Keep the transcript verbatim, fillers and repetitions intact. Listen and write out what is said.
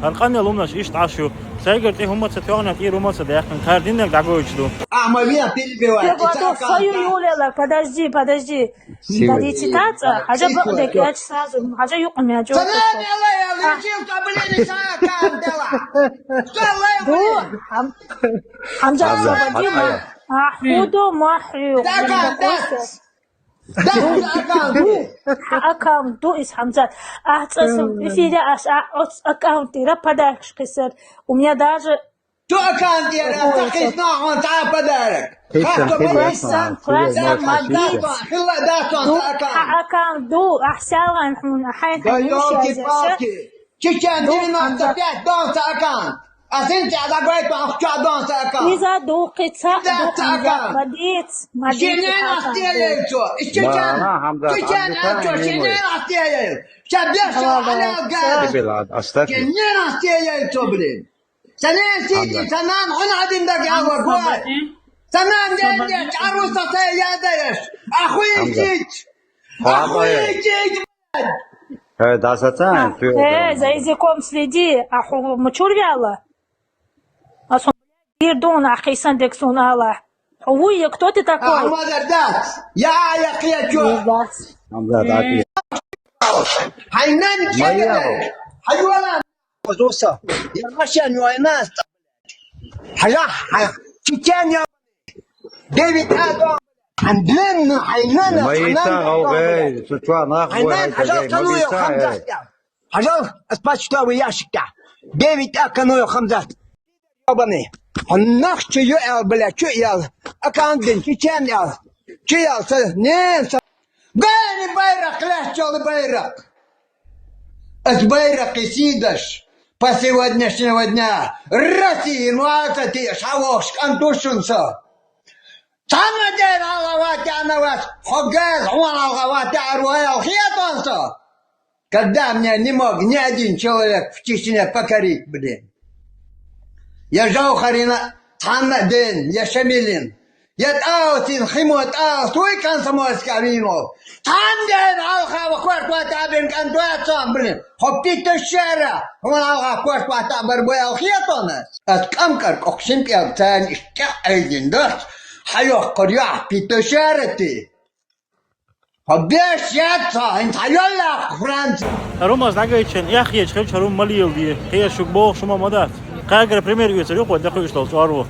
ХӀара къамел умнаш иштта Ӏаш ю. Сайгара тӀе хӀума ца тоьхна, тӀера хӀума ца даьккхина, кхара диннаг дӀагойтуш ду. Ахма вен пилбивай. Подожди, подожди. Дарийци тӀаккха, хьажа бакъдерг аьлча сразу, хьажа юкъа меа чӀоагӀа. Сана мела я лечил то, блин, и сана кам дела. Что лай, блин? Хьам-, Хьамзат, заводи, ма-, а, хӀу ду, ма хьу. Хьа аккаунт ду, ис Хьамзат. Ахь цӀа эфире ас а оц аккаунт тӀера подаркаш кхийсар. У меня даже Цу аккаунт тӀера ца кхийсна хьона цхьа подарок. Хьа аккаунт ду, ахь сялгӀайн хьуна, хьайн хьуна. Ёлки-палки. Чечен девяносто пять дон цхьа аккаунт. Ас хӀинца дӀагойту ахча дон цхьа аккаунт. Иза ду кхин цхьа, ду цхьа аккаунт. Молодец, молодец. Шинен астелейцо. Чечен, чечен ачо, шинен астелей. Ша беша алял газ. Шинен астелейцо, блин. Санен сити, санан хьуна один даг яла гой. Санан ден деш, аруса сай ядаеш. Ахуй сич. Ахуй сич. Э, да, сацан, А, ты, э, да. За языком следи, а ху-, мучур вяла? А сон дир дун, а хисан дек сон ала. Хуй, кто ты такой? А, мадардас. Я, я, я, чё? Мадардас. Мадардас. Хайнан, Моя. Чё? Хайвала. Пожалуйста. Я машина, ну, а нас. Хажа, хажа. Чечен, я. Дэвид Адо. Андрен, ну, хайнан, Мои хайнан, та, алгай, сучва, нах, хайнан, бой, хажа, хайгай, кануя, Мои та, Хамзат, э. Я. Пожалуйста, с почтовый ящик-то. Девять А кануя Хамзат. Ёбаный. Он нах чё ел, бля, чё ел? Аккаунт дин, чечен ел. Чё ел, са, не, са. Гани байрак, лячёлы байрак. Эс байрак и сидаш. По сегодняшнего дня России, ну, а это ты, шавош, кантушин, са. Цхьанна ден алгӀа ватта ана вас, хьо газ, хьуна алгӀа ватта аруаял хетон со. Когда мне не мог ни один человек в Чечне покорить, блин. Я Жаухарина цхьанна ден, я Шамилин. Я тӀаутин, химо тӀаут, уй комсомольска вино. Цхьан ден алгӀа корт ватта бен кантуацон, блин. Хьо пита шера, хьуна алгӀа корт ватта бар боял хетонас. Ат кӀамкӀар кӀокшин пӀелцан иштта айдин дас, хьайохкур яхь пита шера ти. Хьо беш яц, хьо хӀинца хьайоллах Франц. Румас дӀагайчен, яхъеча хилча рум малийла ди. Кхеша шуг боху шума ма дац. Кхагара пример оьцур ю кхо дакхуьйш долу чӀор ву.